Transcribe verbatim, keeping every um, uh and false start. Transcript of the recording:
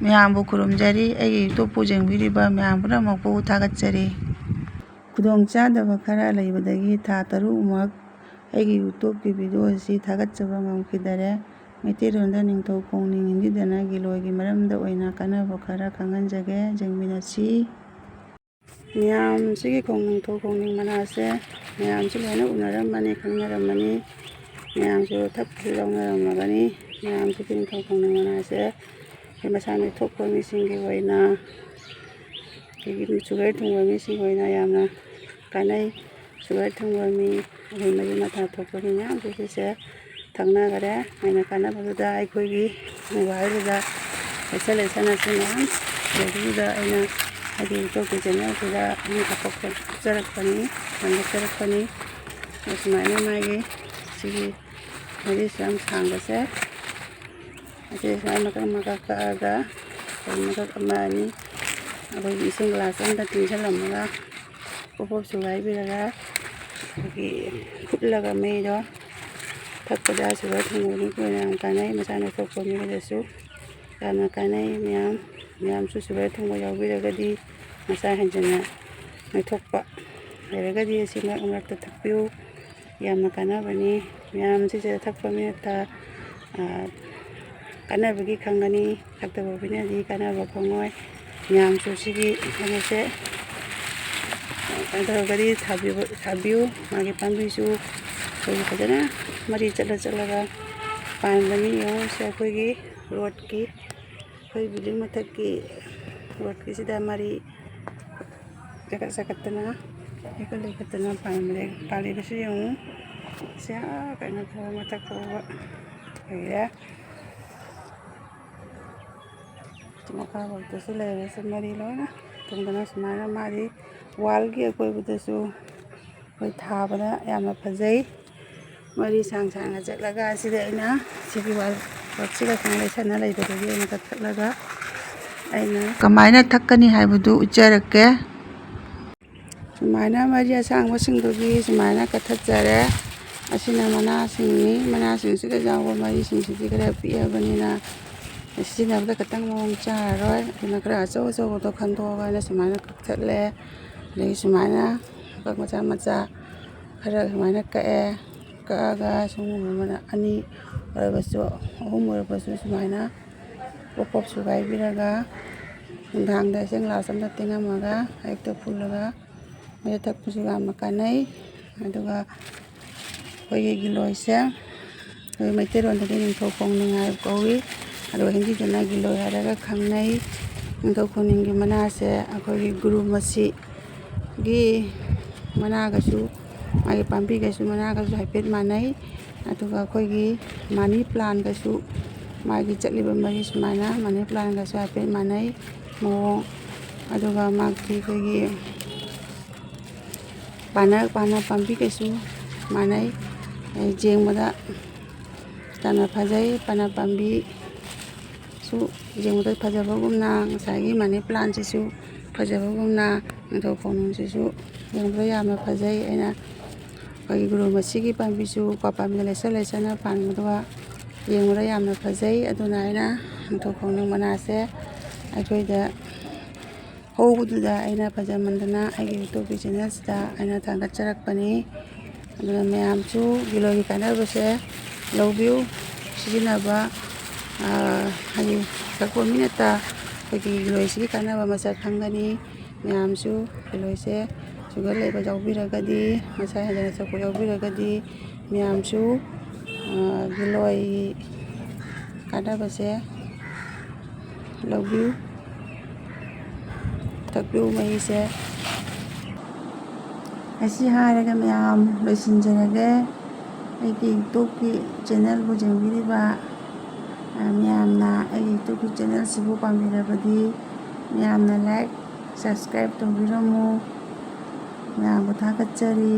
ꯃꯌꯥꯝꯕꯨ ꯈꯨꯔꯨꯝꯖꯔꯤ꯫ ꯑꯩꯒꯤ YouTubeꯄꯨ ꯌꯦꯡꯕꯤꯔꯤꯕ ꯃꯌꯥꯝ ꯄꯨꯝꯅꯃꯛꯄꯨ ꯊꯥꯒꯠꯆꯔꯤ꯫ ꯈꯨꯗꯣꯡꯆꯥꯗꯕ ꯈꯔ ꯂꯩꯕꯗꯒꯤ ꯊꯥ ꯇꯔꯨꯛꯃꯛ ꯑꯩꯒꯤ YouTubeꯀꯤ video ꯑꯁꯤ ꯊꯥꯒꯠꯆꯕ ꯉꯝꯈꯤꯗꯔꯦ꯫ ꯃꯩꯇꯩꯂꯣꯟꯗ ꯅꯤꯡꯊꯧ ꯈꯣꯡꯅꯤꯡ ꯍꯤꯟꯗꯤꯗꯅ ꯒꯤꯂꯣꯏꯒꯤ ꯃꯔꯝꯗ ꯑꯣꯏꯅ ꯀꯥꯟꯅꯕ ꯈꯔ ꯈꯪꯍꯟꯖꯒꯦ, ꯌꯦꯡꯃꯤꯟꯅꯁꯤ꯫ ꯃꯌꯥꯝꯁꯤꯒꯤ ꯈꯣꯡ-, ꯅꯤꯡꯊꯧ ꯈꯣꯡꯅꯤꯡ ꯃꯅꯥꯁꯦ ꯃꯌꯥꯝꯁꯨ ꯂꯣꯏꯅ ꯎꯅꯔꯝꯃꯅꯤ, ꯈꯪꯅꯔꯝꯃꯅꯤ꯫ ꯃꯌꯥꯝꯁꯨ ꯊꯛꯄꯁꯨ ꯌꯥꯎꯅꯔꯝꯃꯒꯅꯤ꯫ ꯃꯌꯥꯝꯁꯤꯒꯤ ꯅꯤꯡꯊꯧ ꯈꯣꯡꯅꯤꯡ ꯃꯅꯥꯁꯦ ꯑꯩꯈꯣꯏ ꯃꯁꯥ ꯅꯣꯏꯊꯣꯛꯄ ꯃꯤꯁꯤꯡꯒꯤ ꯑꯣꯏꯅ, ꯑꯩꯈꯣꯏꯒꯤ sugar ꯊꯨꯡꯕ ꯃꯤꯁꯤꯡꯒꯤ ꯑꯣꯏꯅ ꯌꯥꯝꯅ ꯀꯥꯟꯅꯩ꯫ Sugar ꯊꯨꯡꯕ ꯃꯤ, ꯑꯩꯈꯣꯏ ꯃꯔꯤ ꯃꯇꯥ ꯊꯣꯛꯄ ꯃꯤ ꯃꯌꯥꯝꯁꯨ ꯁꯤꯁꯦ ꯊꯛꯅꯈꯔꯦ꯫ ꯑꯩꯅ ꯀꯥꯟꯅꯕꯗꯨꯗ ꯑꯩꯈꯣꯏꯒꯤ ꯃꯣꯕꯥꯏꯜꯗꯨꯗ ꯂꯩꯁꯜ ꯂꯩꯁꯜꯅꯁꯨ ꯃꯌꯥꯝ ꯂꯩꯕꯗꯨꯗ ꯑꯩꯅ ꯍꯥꯏꯗꯤ ꯏꯇꯣꯞꯀꯤ ꯆꯦꯅꯦꯜꯁꯤꯗ ꯑꯗꯨꯝ ꯍꯥꯄꯛꯄ-, ꯍꯥꯞꯆꯔꯛꯄꯅꯤ, ꯍꯥꯡꯗꯣꯛꯆꯔꯛꯄꯅꯤ꯫ ꯑꯁꯨꯃꯥꯏꯅ ꯃꯥꯒꯤ ꯁꯤꯒꯤ ꯃꯔꯤꯁꯨ ꯌꯥꯝ ꯁꯥꯡꯕꯁꯦ ꯑꯁꯤ ꯁꯨꯃꯥꯏꯅ ꯃꯀꯛ ꯃꯀꯛ ꯀꯛꯑꯒ ꯑꯩꯈꯣꯏ ꯃꯀꯛ ꯑꯃ ꯑꯅꯤ ꯑꯩꯈꯣꯏꯒꯤ ꯏꯁꯤꯡ ꯒ꯭ꯂꯥꯁ ꯑꯃꯗ ꯇꯤꯡꯁꯤꯜꯂꯝꯃꯒ ꯄꯣꯞ ꯄꯣꯞ ꯁꯨꯒꯥꯏꯕꯤꯔꯒ ꯑꯩꯈꯣꯏꯒꯤ ꯐꯨꯠꯂꯒ ꯃꯩꯗꯣ ꯊꯛꯄꯗ sugar ꯊꯨꯡꯕ ꯃꯤꯒꯤ ꯑꯣꯏꯅ ꯌꯥꯝ ꯀꯥꯟꯅꯩ꯫ ꯃꯁꯥ ꯅꯣꯏꯊꯣꯛꯄ ꯃꯤꯗꯁꯨ ꯌꯥꯝꯅ ꯀꯥꯟꯅꯩ꯫ ꯃꯌꯥꯝ, ꯃꯌꯥꯝꯁꯨ sugar ꯊꯨꯡꯕ ꯌꯥꯎꯕꯤꯔꯒꯗꯤ ꯃꯁꯥ ꯍꯦꯟꯖꯟꯅ ꯅꯣꯏꯊꯣꯛꯄ ꯂꯩꯔꯒꯗꯤ ꯑꯁꯤ ꯃꯔꯛ ꯃꯔꯛꯇ ꯊꯛꯄꯤꯌꯨ꯫ ꯌꯥꯝꯅ ꯀꯥꯟꯅꯕꯅꯤ꯫ ꯃꯌꯥꯝ ꯁꯤꯁꯦ ꯊꯛꯄ ꯃꯤꯅꯠꯇ, ꯑ, ꯀꯥꯟꯅꯕꯒꯤ ꯈꯪꯒꯅꯤ꯫ ꯊꯛꯇꯕ ꯃꯤꯅꯗꯤ ꯀꯥꯟꯅꯕ ꯈꯪꯉꯣꯏ꯫ ꯃꯌꯥꯝꯁꯨ ꯁꯤꯒꯤ ꯀꯩꯅꯣꯁꯦ, ꯑ, ꯀꯩꯅꯣ ꯇꯧꯔꯒꯗꯤ ꯊꯥꯕꯤꯕ-, ꯊꯥꯕꯤꯌꯨ꯫ ꯃꯥꯒꯤ ꯄꯥꯝꯕꯤꯁꯨ ꯑꯩꯈꯣꯏꯒꯤ ꯐꯖꯅ ꯃꯔꯤ ꯆꯠꯂ ꯆꯠꯂꯒ ꯄꯥꯟꯕꯅꯤ꯫ ꯌꯦꯡꯉꯨ, ꯁꯦ ꯑꯩꯈꯣꯏꯒꯤ ꯔꯣꯗꯀꯤ, ꯑꯩꯈꯣꯏ building ꯃꯊꯛꯀꯤ ꯔꯣꯗꯀꯤꯁꯤꯗ ꯃꯔꯤ ꯆꯀꯠ ꯆꯀꯠꯇꯅ, ꯂꯩꯈꯠ ꯂꯩꯈꯠꯇꯅ ꯄꯥꯟꯕꯅꯦ꯫ ꯄꯥꯜꯂꯤꯕꯁꯤ ꯌꯦꯡꯉꯨ꯫ ꯁꯤ ꯑꯥ ꯀꯩꯅꯣ ꯐꯥꯎꯕ, ꯃꯊꯛ ꯐꯥꯎꯕ ꯂꯩꯔꯦ꯫ ꯁꯤ ꯃꯈꯥ ꯐꯥꯎꯗꯁꯨ ꯂꯩꯔꯦ꯫ ꯁꯤ ꯃꯔꯤ ꯂꯣꯏꯅ ꯊꯨꯡꯗꯅ ꯁꯨꯃꯥꯏꯅ ꯃꯥꯒꯤ wallꯒꯤ ꯑꯀꯣꯏꯕꯗꯁꯨ ꯑꯩꯈꯣꯏ ꯊꯥꯕꯗ ꯌꯥꯝꯅ ꯐꯖꯩ꯫ ꯃꯔꯤ ꯁꯥꯡ ꯁꯥꯡꯅ ꯆꯠꯂꯒ ꯑꯁꯤꯗ ꯑꯩꯅ ꯁꯤꯒꯤ wall ꯄꯣꯠꯁꯤꯒ ꯁꯨꯃꯥꯏꯅ ꯂꯩꯁꯟꯅ ꯂꯩꯕꯗꯒꯤ ꯑꯩꯅ ꯀꯛꯊꯠꯂꯒ ꯑꯩꯅ ꯀꯃꯥꯏꯅ ꯊꯛꯀꯅꯤ ꯍꯥꯏꯕꯗꯨ ꯎꯠꯆꯔꯛꯀꯦ꯫ ꯁꯨꯃꯥꯏꯅ ꯃꯔꯤ ꯑꯁꯥꯡꯕꯁꯤꯡꯗꯨꯒꯤ ꯁꯨꯃꯥꯏꯅ ꯀꯛꯊꯠꯆꯔꯦ꯫ ꯑꯁꯤꯅ ꯃꯅꯥꯁꯤꯡꯅꯤ꯫ ꯃꯅꯥꯁꯤꯡꯁꯤꯗ ꯌꯥꯎꯕ ꯃꯔꯤꯁꯤꯡꯁꯤꯗꯤ ꯈꯔ ꯄꯤꯛꯑꯕꯅꯤꯅ ꯁꯤꯖꯤꯟꯅꯕꯗ ꯈꯤꯇꯪ ꯃꯑꯣꯡ ꯆꯥꯔꯔꯣꯏ꯫ ꯑꯗꯨꯅ ꯈꯔ ꯑꯆꯧ ꯑꯆꯧꯕꯗꯣ ꯈꯟꯗꯣꯛꯑꯒ ꯑꯩꯅ ꯁꯨꯃꯥꯏꯅ ꯀꯛꯊꯠꯂꯦ꯫ ꯑꯗꯒꯤ ꯁꯨꯃꯥꯏꯅ ꯀꯛ ꯃꯆꯥ ꯃꯆꯥ ꯈꯔ ꯁꯨꯃꯥꯏꯅ ꯀꯛꯑꯦ꯫ ꯀꯛꯑꯒ ꯁꯨꯝ ꯑꯅꯤ ꯑꯣꯏꯔꯕꯁꯨ, ꯑꯍꯨꯝ ꯑꯣꯏꯔꯕꯁꯨ ꯁꯨꯃꯥꯏꯅ ꯄꯣꯞ ꯄꯣꯞ ꯁꯨꯒꯥꯏꯕꯤꯔꯒ ꯅꯨꯡꯗꯥꯡꯗ ꯏꯁꯤꯡ ꯒ꯭ꯂꯥꯁ ꯑꯃꯗ ꯇꯤꯡꯉꯝꯃꯒ ꯑꯌꯨꯛꯇ ꯐꯨꯜꯂꯒ ꯃꯩꯗ ꯊꯛꯄꯁꯨ ꯌꯥꯝꯅ ꯀꯥꯟꯅꯩ꯫ ꯑꯗꯨꯒ ꯑꯩꯈꯣꯏꯒꯤ ꯒꯤꯂꯣꯏꯁꯦ ꯑꯩꯈꯣꯏ ꯃꯩꯇꯩꯂꯣꯟꯗꯗꯤ ꯅꯤꯡꯊꯧ ꯈꯣꯡꯅꯤꯡ ꯍꯥꯏꯕ ꯀꯧꯏ꯫ ꯑꯗꯨꯒ ꯍꯤꯟꯗꯤꯗꯅ ꯒꯤꯂꯣꯏ ꯍꯥꯏꯔꯒ ꯈꯪꯅꯩ꯫ ꯅꯤꯡꯊꯧ ꯈꯣꯡꯅꯤꯡꯒꯤ ꯃꯅꯥꯁꯦ ꯑꯩꯈꯣꯏꯒꯤ ꯒꯨꯔꯨ ꯃꯁꯤꯒꯤ ꯃꯅꯥꯒꯁꯨ, ꯃꯥꯒꯤ ꯄꯥꯝꯕꯤꯒꯁꯨ ꯃꯅꯥꯒꯁꯨ ꯍꯥꯏꯐꯦꯠ ꯃꯥꯟꯅꯩ꯫ ꯑꯗꯨꯒ ꯑꯩꯈꯣꯏꯒꯤ ꯃꯅꯤ ꯄ꯭ꯂꯥꯟꯒꯁꯨ, ꯃꯥꯒꯤ ꯆꯠꯂꯤꯕ ꯃꯔꯤ ꯁꯨꯃꯥꯏꯅ ꯃꯅꯤ ꯄ꯭ꯂꯥꯟꯒꯁꯨ ꯍꯥꯏꯐꯦꯠ ꯃꯥꯟꯅꯩ ꯃꯑꯣꯡ꯫ ꯑꯗꯨꯒ ꯃꯥꯒꯤ ꯑꯩꯈꯣꯏꯒꯤ ꯄꯥꯅ, ꯄꯥꯅ ꯄꯥꯝꯕꯤꯒꯁꯨ ꯃꯥꯟꯅꯩ꯫ ꯌꯦꯡꯕꯗ ꯌꯥꯝꯅ ꯐꯖꯩ꯫ ꯄꯥꯅ ꯄꯥꯝꯕꯤꯁꯨ ꯌꯦꯡꯕꯗ ꯐꯖꯕꯒꯨꯝꯅ, ꯉꯁꯥꯏꯒꯤ ꯃꯅꯤ ꯄ꯭ꯂꯥꯟꯁꯤꯁꯨ ꯐꯖꯕꯒꯨꯝꯅ, ꯅꯤꯡꯊꯧ ꯈꯣꯡꯅꯨꯡꯁꯤꯁꯨ ꯌꯦꯡꯕꯗ ꯌꯥꯝꯅ ꯐꯖꯩ꯫ ꯑꯩꯅ ꯑꯩꯈꯣꯏꯒꯤ ꯒꯨꯔꯨ ꯃꯁꯤꯒꯤ ꯄꯥꯝꯕꯤꯁꯨ ꯄꯥꯝꯕꯤꯗ ꯂꯩꯆꯠ ꯂꯩꯆꯠꯅ ꯄꯥꯟꯕꯗꯨꯒ ꯌꯦꯡꯕꯗ ꯌꯥꯝꯅ ꯐꯖꯩ꯫ ꯑꯗꯨꯅ ꯑꯩꯅ ꯅꯤꯡꯊꯧ ꯈꯣꯡꯅꯨꯡ ꯃꯅꯥꯁꯦ ꯑꯩꯈꯣꯏꯗ ꯍꯧꯕꯗꯨꯗ ꯑꯩꯅ ꯐꯖꯃꯟꯗꯅ ꯑꯩꯒꯤ YouTube ꯆꯦꯅꯦꯜꯁꯤꯗ ꯑꯩꯅ ꯊꯥꯒꯠꯆꯔꯛꯄꯅꯤ꯫ ꯑꯗꯨꯅ ꯃꯌꯥꯝꯁꯨ ꯒꯤꯂꯣꯏꯒꯤ ꯀꯥꯟꯅꯕꯁꯦ ꯂꯧꯕꯤꯌꯨ꯫ ꯁꯤꯖꯤꯟꯅꯕ, ꯑꯥ, ꯍꯥꯏꯗꯤ ꯊꯛꯄ ꯃꯤꯅꯠꯇ ꯑꯩꯈꯣꯏꯒꯤ ꯒꯤꯂꯣꯏꯁꯤꯒꯤ ꯀꯥꯟꯅꯕ ꯃꯁꯛ ꯈꯪꯒꯅꯤ꯫ ꯃꯌꯥꯝꯁꯨ ꯒꯤꯂꯣꯏꯁꯦ ꯁꯨꯒꯔ ꯂꯩꯕ ꯌꯥꯎꯕꯤꯔꯒꯗꯤ, ꯃꯁꯥ ꯍꯦꯟꯖꯟꯅ ꯁꯣꯛꯄ ꯌꯥꯎꯕꯤꯔꯒꯗꯤ, ꯃꯌꯥꯝꯁꯨ, ꯑꯥ, ꯒꯤꯂꯣꯏ ꯀꯥꯟꯅꯕꯁꯦ ꯂꯧꯕꯤꯌꯨ, ꯊꯛꯄꯤꯌꯨ ꯃꯍꯤꯁꯦ꯫ ꯑꯁꯤ ꯍꯥꯏꯔꯒ ꯃꯌꯥꯝ ꯂꯣꯏꯁꯤꯟꯖꯔꯒꯦ꯫ ꯑꯩꯒꯤ YouTubeꯀꯤ ꯆꯦꯅꯦꯜꯕꯨ ꯌꯦꯡꯕꯤꯔꯤꯕ, ꯑ, ꯃꯌꯥꯝꯅ ꯑꯩꯒꯤ YouTubeꯀꯤ ꯆꯦꯅꯦꯜꯁꯤꯕꯨ ꯄꯥꯝꯕꯤꯔꯕꯗꯤ ꯃꯌꯥꯝꯅ like, subscribe ꯇꯧꯕꯤꯔꯝꯃꯨ꯫ ꯃꯌꯥꯝꯕꯨ ꯊꯥꯒꯠꯆꯔꯤ꯫